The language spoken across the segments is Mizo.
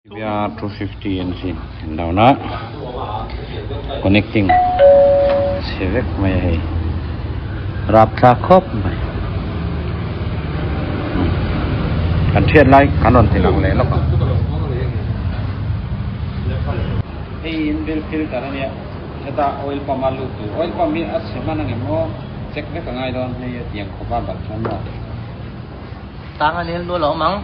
Via 250 engine an down a connecting chhe vek mai a hei rapthlak khawp mai kan thiat lai kan rawn ti lang leh lawk ang hei inbuilt filter a nia heta oil pump a lut tur oil pump hi a chhe hman ang em aw check vek a ngai dawn hei a tiang khawp a balh chuan maw. Tang a nel nual a awm ang.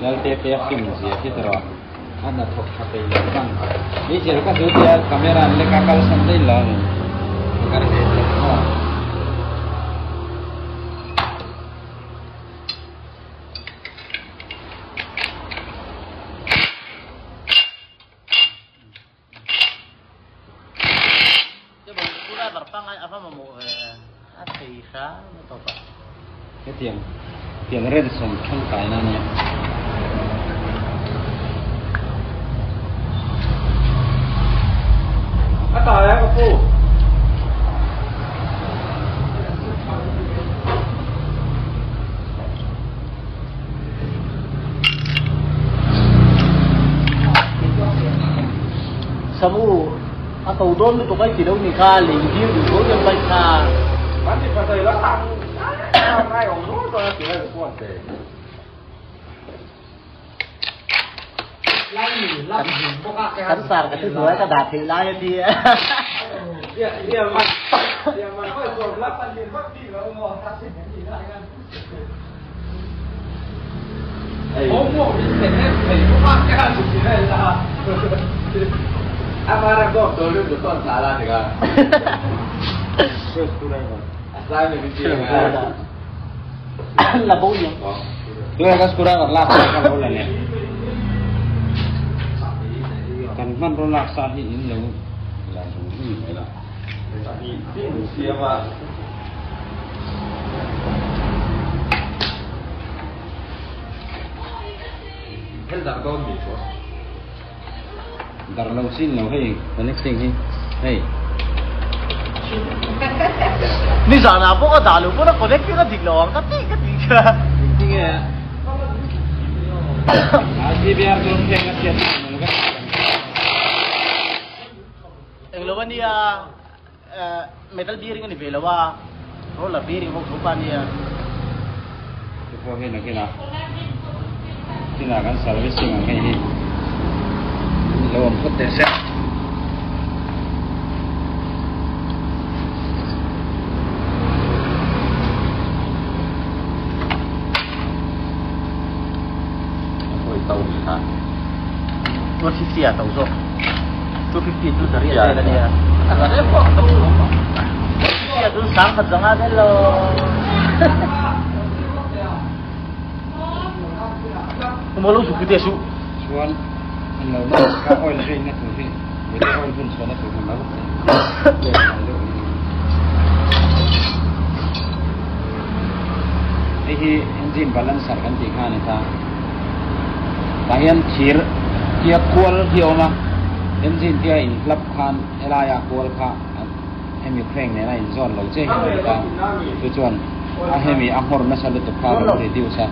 Lalte te a fin zia hi tawh a hnathawk tha peih lo bang. Ni chil ka chu tia camera an lek a kal san daih lo ani. Kar ve tawh maw. Hetiang tiang ren sawm tangkai na ania. A ta ya ka pu. Samu a to dawn lutuk ai ti lo ni kha lei dil duh tho hian bike kha. Kan ti pasai la tang ngai awm nual dawn a ti lai chuan te. Kan sar ka ti hnuai ka dah theih lai a ti. La bo liang. Tunah ka screwdriver lak sa ka lo la leh. Kan hmanraw lak sa hi in lo la zung zung mai la. Dar lo chin lo hei connecting hi hei. Nizanah pawh ka dah lo pawn a connecting a dik lo ang ka ti ka ti kha. Engtinge a GBR chu thleng a chhiat na ka Englo ania metal bearing a ni ve lo a, roller bearing ho tho pa ania. Chu pawh hei nakinah kinah kan servicing ang hei hi lo awm phawt teh se. 250 a to zawk 250 chu zariah vel a nia 250 a chu sang khat zanga vel lo Kuma lo zuk te su chuan an lo na ka oil drain na tur hi oil hun chhuah na tur hi lo Hei hi engine balancer kan tih kha a ni ta. Tah hian thir tia kual hi a awm a, engine tia inhlap khan helaia kual kha hemi crank nena inzawn lo che hian a ni ta. Chu chuan a hemi a nghawr nasa lutuk kha a lo reduce a,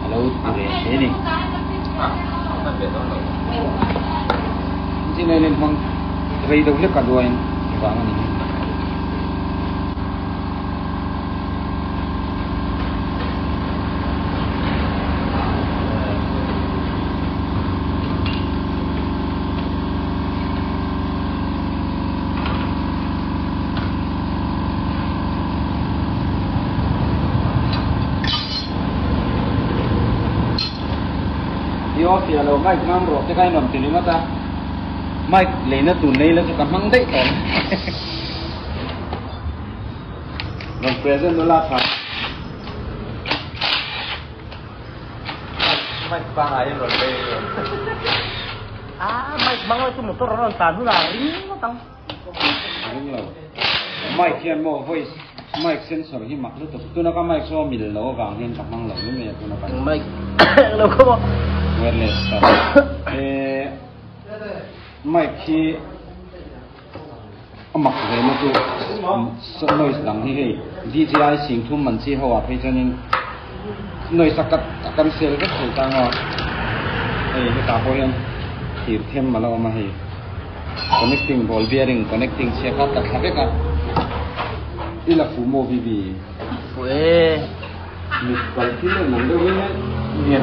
a lo ti reh hle a ni. Engine oil in hmang rei deuh hlek a luain vang a ni hi. I aw fiah lo mic hmang rawh te kha i nuam ti ringawt a, mic leina tur nei la chu ka hmang daih tawh ang. Rawn present nula tha. Mic pangai in rawn lei rawn. Ah, mic mang lai chu motor rawn tan hun ah ring ngawt ang. Ring lo. Mic hian maw voice mic sensor hi mak lutuk. Tuna ka mic chu a mil lo avang hian ka hmang lo mai mai a tuna ka. Mic lo khaw maw. Wireless ta. Eh mic hi. A mak ve na chu noise dang hi hei DJI sing thum man chi ho ah phei chuanin noise a cut a cancel vek thei ta ang a hei hetah pawh hian thir them a la awm a hei connecting ball bearing connecting chhia kha a tla thla vek a i la fuh maw VV? Fuh e. Mit kal thil en ang deuh in ner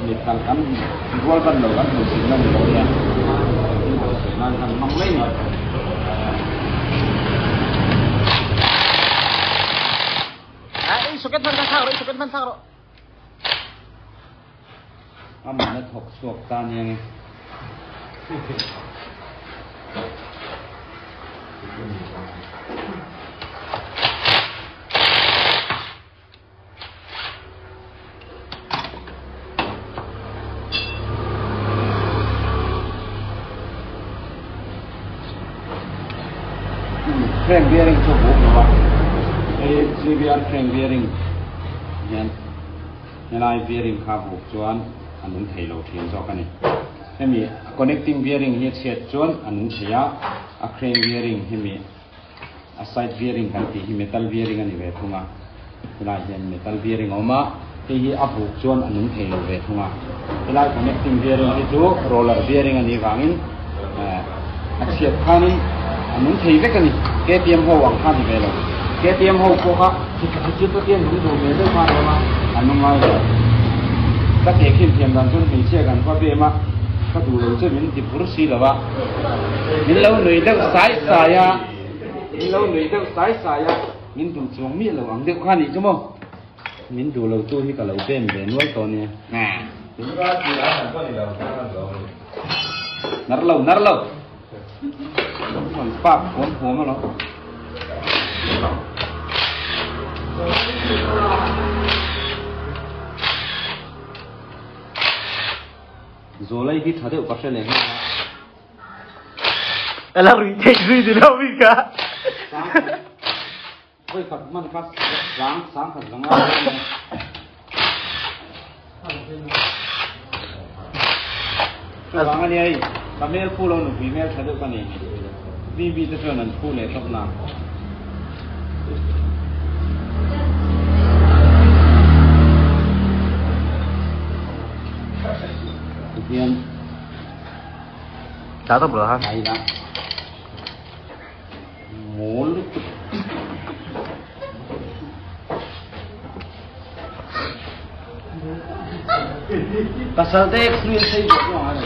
Mit kal kan rual ban lo kan hmuh sin na ni lo nia thil pawh sawi nan kan hmang mai ni. Ei socket hman kha thlak rawh, ei socket hman thlak rawh. A man a thawk chhuak ta nia nge. Crank bearing chu buk lo a, hei GBR crank bearing hian helai bearing kha buk chuan a nung thei lo thin zawk a ni. Hemi connecting bearing hi a chhiat chuan a nung thei a, a crank bearing hemi A side bearing kan tih hi metal bearing a ni ve thung a, helai hian metal bearing a awm a, hei hi a buk chuan a nung thei lo ve thung a, helai connecting bearing hi chu roller bearing a nih vangin a chhiat khanin a nung thei vek a ni, KTM ho ang kha a ni ve lo, KTM ho pawh kha chi khat hi nung duh ve deuh kha a awm a, a nung ngai lo. Ka tehkhin thiam dan chuan hmeichhia kan va bem a, ka duh lo che min ti phur si lo a. Min lo nui deuh sai sai a, min lo nui deuh sai sai a, min duh chuang miah lo ang deuh kha nih chu maw? Min duh lo tu hi ka lo bem ve nual tawh nia. Nar lo, nar lo. Rawn pap huam huam alawm. Zawlai hi tha deuh ka hre leh nghal a. Ela rui thei zui ni lo mi ka. Voi khat hman kha sang sang khat zanga a ni. Chuvang a nia hei, ka hmel phu lo nupui hmel tha deuh ka nei ni. Mi mi te chuan an phu leh tawp na. Tihian Dah tawp lo ha. Ai la. Mawl lutuk. Pasal te experience sei bawk lo ang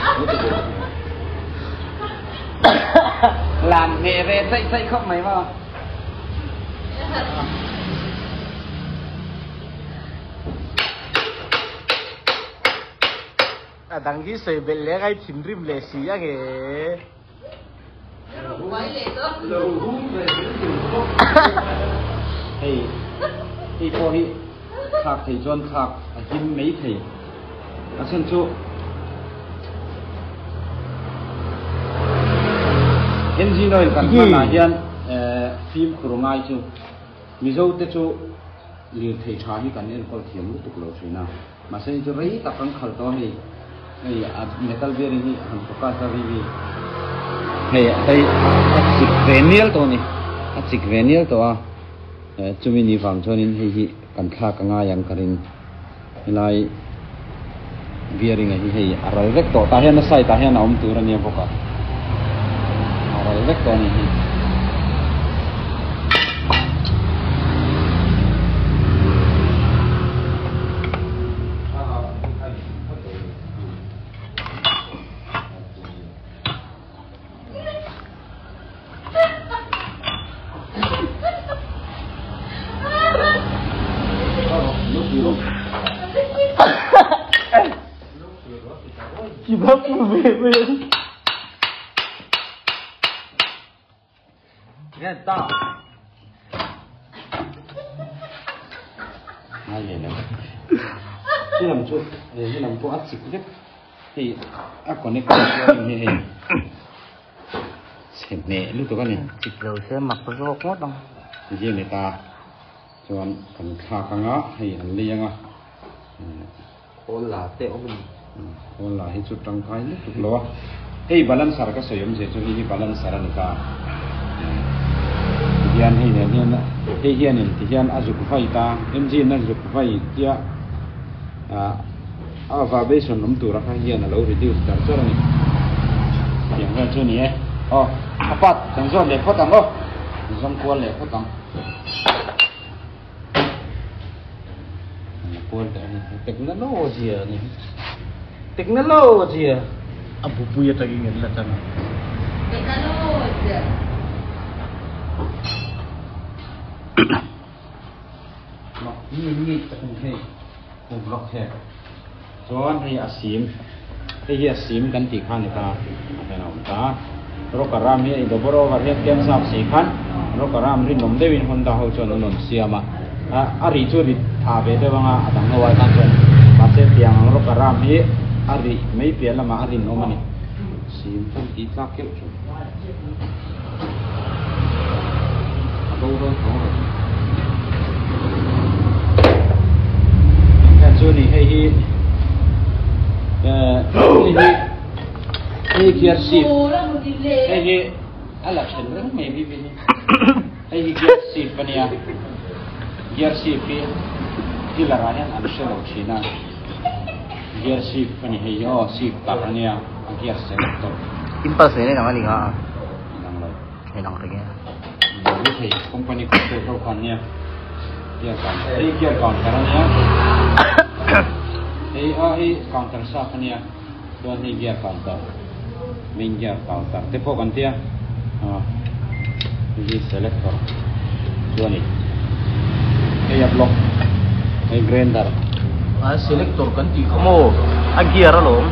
Làm nghề về chạy chạy không mày mà. A dang hi sawi belh leh ngai thinrim leh si a nge. Hei hei pawh hi thlak thei chuan thlak a him mai thei a chhan chu engine oil kan hmanah hian fimkhur ngai chu Mizo te chu lirthei tha hi kan enkawl thiam lutuk lo thin a. Mahse hei chu rei tak kan khalh tawh a hei hei a metal bearing hi han focus a vv hei hei a chik ve nial tawh a ni a chik ve nial tawh a eh chumi ni vang chuanin hei hi kan thlak a ngai ang ka ring helai bearing ah hi hei a ral vek tawh tah hian a side ah hian a awm tur a nia bawk a a ral vek tawh a ni hi. Ngai leh lo. He lam chu he lam pawh a chik vek. Hei a connect chuan hi hei chhe hneh lutuk a ni. Chik lo se mak zawk ngawt ang. Zia ni ta chuan kan thlak anga hei an lei anga. Khawl la te awm in. Khawl lah hi chu tangkai lutuk lo a, hei balancer ka sawi awmzia chu hei hi balancer a ni ta. Tihian hei nen hian hei hianin tihian a zuk vai ta, engine a zuk vai tia ah a vibration awm tura kha hian a lo reduce char char a ni. Tiang vel chu a ni e. Aw a part kan zawn leh phawt ang aw, zawng kual leh phawt ang. Kual te ani technology ani technology a bupui atangin an la tan a technology block ni ni tak ni hei ku block he chuan hei a sim hei hi a sim kan tih kha ni ta a hian a awm ta rocker ram hi a in dobro over hian kem zap si khan rocker ram rinawm deuhin Honda ho chuan an rawn siam a a ri chu ri tha ve deuh anga a dang ho ai khan chuan mahse tiang ang rocker ram hi a ri mai piah lamah a rinawm a ni sim chuan tih tlak keuh thin a bo dawn tho rawh engkhan chu ni hei hi eh hei hi hei gear shift hei hi a la then reng mai bi bi hei hi gear shift ania gear shift hi dealer ah hian an hre lo thin a gear shift ani hei hi aw shift tak ania a gear selector impulse nen inang a ni nga inang lo inang reng e ni thei company control ho khan nia gear counter hei gear counter ania hei a hei counter sa ania chuan hei gear counter main gear counter te pawh kan tia a hei hi selector chu a ni hei a block hei grinder a selector kan tih kha maw a gear alawm.